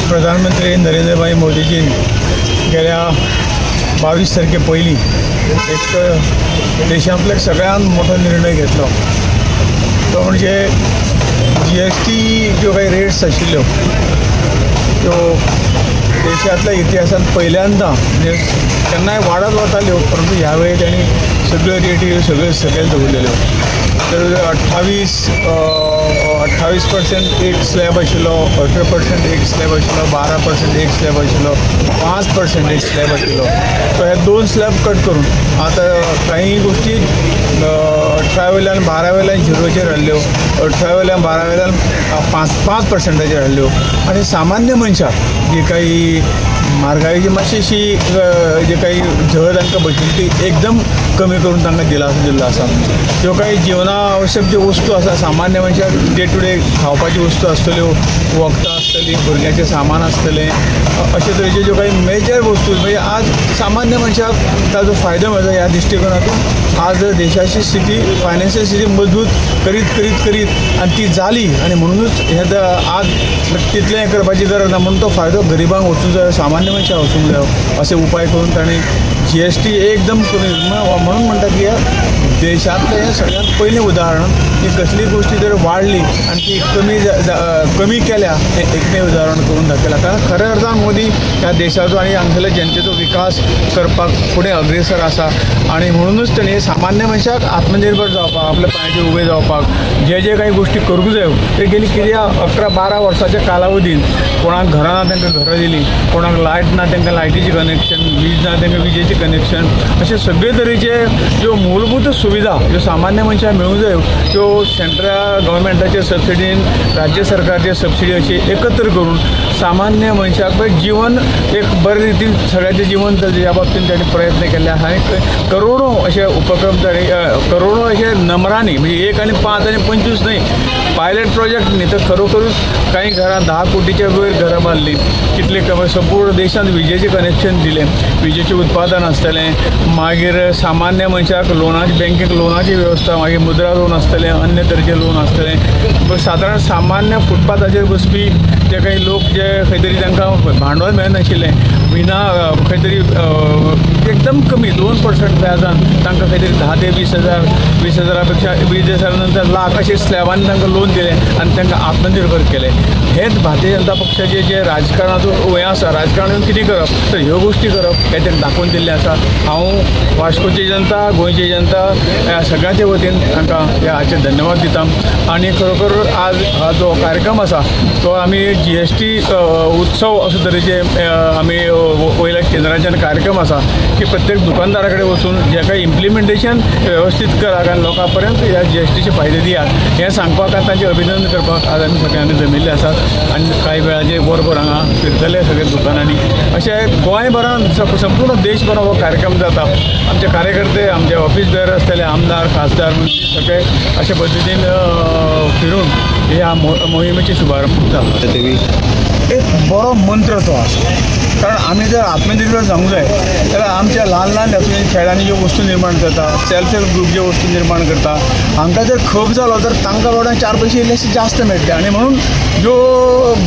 प्रधानमंत्री नरेंद्रभाई मोदीजीन गेल्या 22 तारखे पयलीं एक देशांतलो सगळ्यांत मोठो निर्णय घेतलो, तो म्हणजे जीएसटी ज्यो काही रेट्स आशिल्ल्यो त्यो देशांतल्या इतिहासांत पहिल्यांदा म्हणजे केन्नाय वाडत वताल्यो, परंतु ह्या वेळी तांणी सगळ्यो रेटी सगळ्यो सकयल दवरलेल्यो. तर 28% एक स्लॅब आशिल्लो, 18% एक स्लॅब आशिल्लो, 12% एक स्लॅब आशिल्लो, 5% एक स्लॅब आशिल्लो. सो हे 2 स्लॅब कट करून आतां काही गोष्टी 18 वयल्यान 12 वयल्यान 0चेर हाडल्यो, 18 वयल्यान 12 वयल्यान 5% हाडल्यो. आनी सामान्य मनशाक जी काही म्हारगायेची मातशीशी जे काही झळ तांकां बशिल्ली ती एकदम कमी करून तांकां दिलासो दिल्लो आसा. ज्यो काही जिवना आवश्यक ज्यो वस्तू आसा सामान्य मनशाक डे टू डे खावपाची वस्तू आसतल्यो, वखदां आसतलीं, भुरग्यांचें सामान आसतलें, अशे तरेच्यो ज्यो काही मेजर वस्तू म्हणजे आज सामान्य मनशाक ताजो फायदो मेळटा. ह्या दृश्टिकोनातून आज देशाची स्थिती, फायनान्शियल स्थिती मजबूत करीत करीत करीत आनी ती जाली आनी म्हणुनूच हें आज तितलें करपाची गरज ना, म्हणून तो फायदो गरिबांक वचूंक जायो, सामान्य मनशाक वचूंक जायो असे उपाय करून ताणें जीएसटी एकदम कमी, म्हणून म्हणटा की देशांतलें हें सगळ्यांत पयलें उदाहरण की कसलीय गोश्टी जर वाडली आनी ती कमी केल्या हें एकमेव उदाहरण करून दाखयलां. कारण खऱ्या अर्थान मोदी ह्या देशाचो आनी हांगसरल्या जनतेचो विकास करपाक फुडें अग्रेसर आसा आनी म्हणुनूच ताणें सामान्य मनशाक आत्मनिर्भर जावपाक, आपल्या पांयाचेर उबें जावपाक जे जे काही गोश्टी करूंक जायो ते गेली कितें 11-12 वर्साच्या कालावधीन कोणाक घरां ना तांकां घरां दिलीं, कोणाक लायट ना तांकां लायटीचें कनेक्शन, वीज ना तांकां विजेचें कनेक्शन, अशे सगळे तरेचे ज्यो मूलभूत सुविधा ज्यो सामान्य मनशाक मेळूंक जायो त्यो सेंट्रल गव्हर्मेंटाचे सबसिडीन, राज्य सरकारचे सबसिडी अशी एकत्र करून सामान्य मनशाक जीवन एक बरे रितीन सगळ्यांचें जीवन चलचें ह्या बाबतीन ताणें प्रयत्न केल्ले आसा. आनी करोडो अशे उपक्रम ताणें, करोडो अशे नंबरांनी म्हणजे 1 आनी 5 आनी 25 न्हय, पायलट प्रोजेक्ट न्ही, तर खरोखरूच कांय घरां 10 कोटीच्या वयर घरां बांदलीं, कितले संपूर्ण देशांत विजेचें कनेक्शन दिलें, विजेचें उत्पादन आसतलें, मागीर सामान्य मनशाक लोनाची, बँकेक लोनाची वेवस्था, मागीर मुद्रा लोन आसतलें, अन्य तरेचें लोन आसतलें. सादारण सामान्य फुटपाथाचेर बसपी जे काही लोक जे खंय तरी तांकां भांडवल मेळनाशिल्लें, विना खंय तरी एकदम कमी 2% व्याजान तांकां खंय तरी 10 ते 20 हजार, 20 हजारा पेक्षा 20 हजारा नंतर लाख अशे स्लॅबांनी तांकां लोन दिलें आनी तांकां आत्मनिर्भर केलें. हेच भारतीय जनता पक्षाचें जें राजकारणाचो हें आसा, राजकारणान कितें करप तर ह्यो गोश्टी करप हें ताणें दाखोवन दिल्लें आसा. हांव वास्कोची जनता, गोंयची जनता ह्या सगळ्यांचे वतीन तांकां ह्या हाचेर धन्यवाद दिता. आनी खरोखर आज हा जो कार्यक्रम आसा तो आमी जीएसटी उत्सव अशे तरेचे आमी वयल्या केंद्राच्यान कार्यक्रम आसा की प्रत्येक दुकानदारा कडेन वचून जे काही इम्प्लिमेंटेशन वेवस्थीत करा, कारण लोकां पर्यंत ह्या जीएसटीचे फायदे दियात हें सांगपाक आनी तांचें अभिनंदन करपाक आज आमी सगळ्यांनी जमिल्ले आसात. आनी कांय वेळाचेर वरभर हांगा फिरतले सगळे दुकानांनी, अशें गोंयभरान संपूर्ण देशभरान हो कार्यक्रम जाता. आमचे कार्यकर्ते, आमचे ऑफिस बेअर आसतले, आमदार, खासदार, मंत्री सगळे अशे पद्दतीन फिरून ह्या मोहिमेचे शुभारंभ जाता. एक बरो मंत्र तो आसा, कारण आमी जर आत्मनिर्भर जावंक जाय जाल्यार आमच्या ल्हान ल्हान खेळांनी ज्यो वस्तू निर्माण करता, सेल्फ हेल्प ग्रूप ज्यो वस्तू निर्माण करता, हांकां जर खप जालो तर तांकां बाबड्यांक 4 पयशे इल्लेशे जास्त मेळटले. आनी म्हणून ज्यो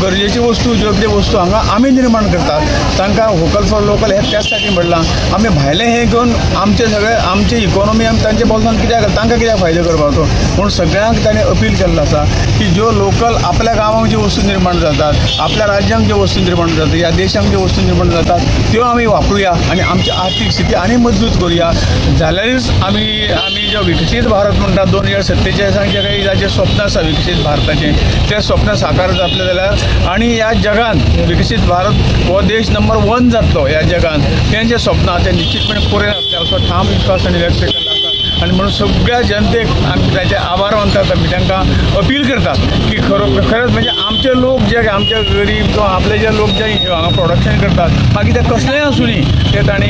गरजेच्यो वस्तू, ज्यो कितें वस्तू हांगा आमी निर्माण करतात तांकां व्होकल फॉर लोकल हें त्याच साठी म्हणलां. आमी भायलें हें घेवन आमचे सगळे आमची इकॉनॉमी आमी तांच्या बोल्सान कित्याक, तांकां कित्याक फायदो करपाचो, म्हणून सगळ्यांक ताणें अपील केल्लो आसा की ज्यो लोकल आपल्या गांवांक ज्यो वस्तू निर्माण जातात, आपल्या राज्यांक ज्यो वस्तू निर्माण जातात, ह्या देशांक ज्यो वस्तू निर्माण जातात त्यो आमी वापरुया आनी आमची आर्थीक स्थिती आनी मजबूत करुया. जाल्यारूच आमी आमी जो विकसीत भारत म्हणटा 2047 जे काही जाचें स्वप्न आसा विकसीत भारताचें, तें स्वप्न साकार जातलें जाल्यार आनी ह्या जगान विकसीत भारत हो देश नंबर 1 जातलो ह्या जगान, तें जें स्वप्न आसा तें निश्चितपणे पुरें जातलें असो ठाम विश्वास ताणें व्यक्त केला आसा. आनी म्हणून सगळ्या जनतेक आमी तांचे आभार मानतात, आमी तांकां अपील करतात की खरेंच म्हणजे आमचे लोक जे आमचे गरीब किंवा आपले जे लोक जे हांगा प्रोडक्शन करतात मागीर ते कसलेय आसूं ते तांणी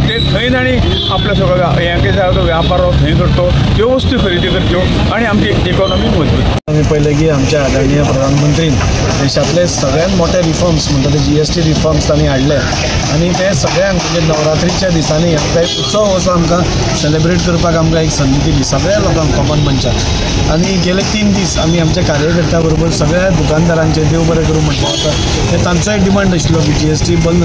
ते थंय तांणी आपलो सगळो हें कितें जाता तो व्यापार हो थंय करतो, त्यो वस्तू खरेदी करच्यो आनी आमची इकॉनॉमी मजबूत. आमी पळयलें की आमच्या आदरणीय प्रधानमंत्रीन देशांतले सगळ्यांत मोठे रिफॉर्म्स म्हणटा ते जीएसटी रिफॉर्म्स तांणी हाडले आनी ते सगळ्यांक म्हणजे नवरात्रीच्या दिसांनी आमकां एक उत्सव असो आमकां सेलिब्रेट करपाक करपाक आमकां एक संदी दिली सगळ्या लोकांक, कॉमन मनशाक. आनी गेले 3 दीस आमी आमच्या कार्यकर्त्या बरोबर सगळ्या दुकानदारांचे देव बरें करूं म्हणटा आतां हे तांचोय डिमांड आशिल्लो की GST बंद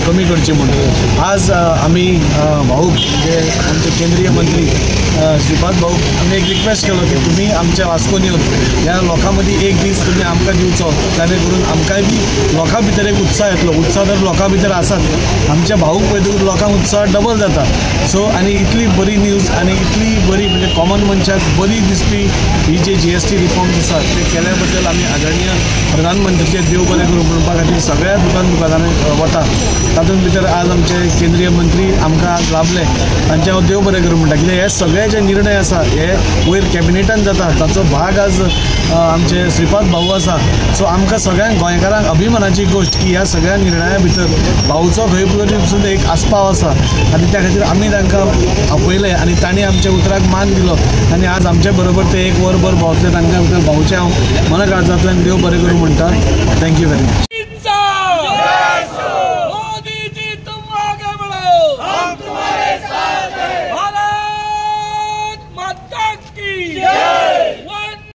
कमी करची म्हणून. आज आमी भाऊ म्हणजे आमचे केंद्रीय मंत्री श्रीपाद भाऊ आमी एक रिक्वेस्ट केलो की तुमी आमच्या वास्कोन येवन ह्या लोकां मदीं एक दीस तुमी आमकां दिवचो, जाणे करून आमकांय बी लोकां भितर एक उत्साह येतलो. उत्साह तर लोकां भितर आसात, आमच्या भाऊक पळयतकूच लोकांक उत्साह डबल जाता. सो आनी इतली बरी न्यूज आनी इतली बरी म्हणजे कॉमन मनशाक बरी दिसपी ही जे GST reforms आसात ते केल्या बद्दल आमी आदरणीय प्रधानमंत्रीचे देव बरें करूं म्हणपा खातीर सगळ्या दुकानांनी वता. तातूंत भितर आज आमचे केंद्रीय मंत्री आमकां आज लाभले, तांचे हांव देव बरें करूं म्हणटा. कित्याक हे सगळे जे निर्णय आसा हे वयर कॅबिनेटान जाता, ताचो भाग आज आमचे श्रीपाद भाऊ आसा. सो आमकां सगळ्यांक गोंयकारांक अभिमानाची गोश्ट की ह्या सगळ्या निर्णया भितर भाऊचो खंय तरी सुद्दां एक आस्पाव आसा आनी त्या खातीर आमी तांकां आपयले आनी तांणी आमच्या उतराक मान दिलो आनी आज आमच्या बरोबर ते एक वरभर भोंवतले. तांकां भाऊचें हांव मना काळजांतल्यान देव बरें करूं म्हणटा. Thank you very much.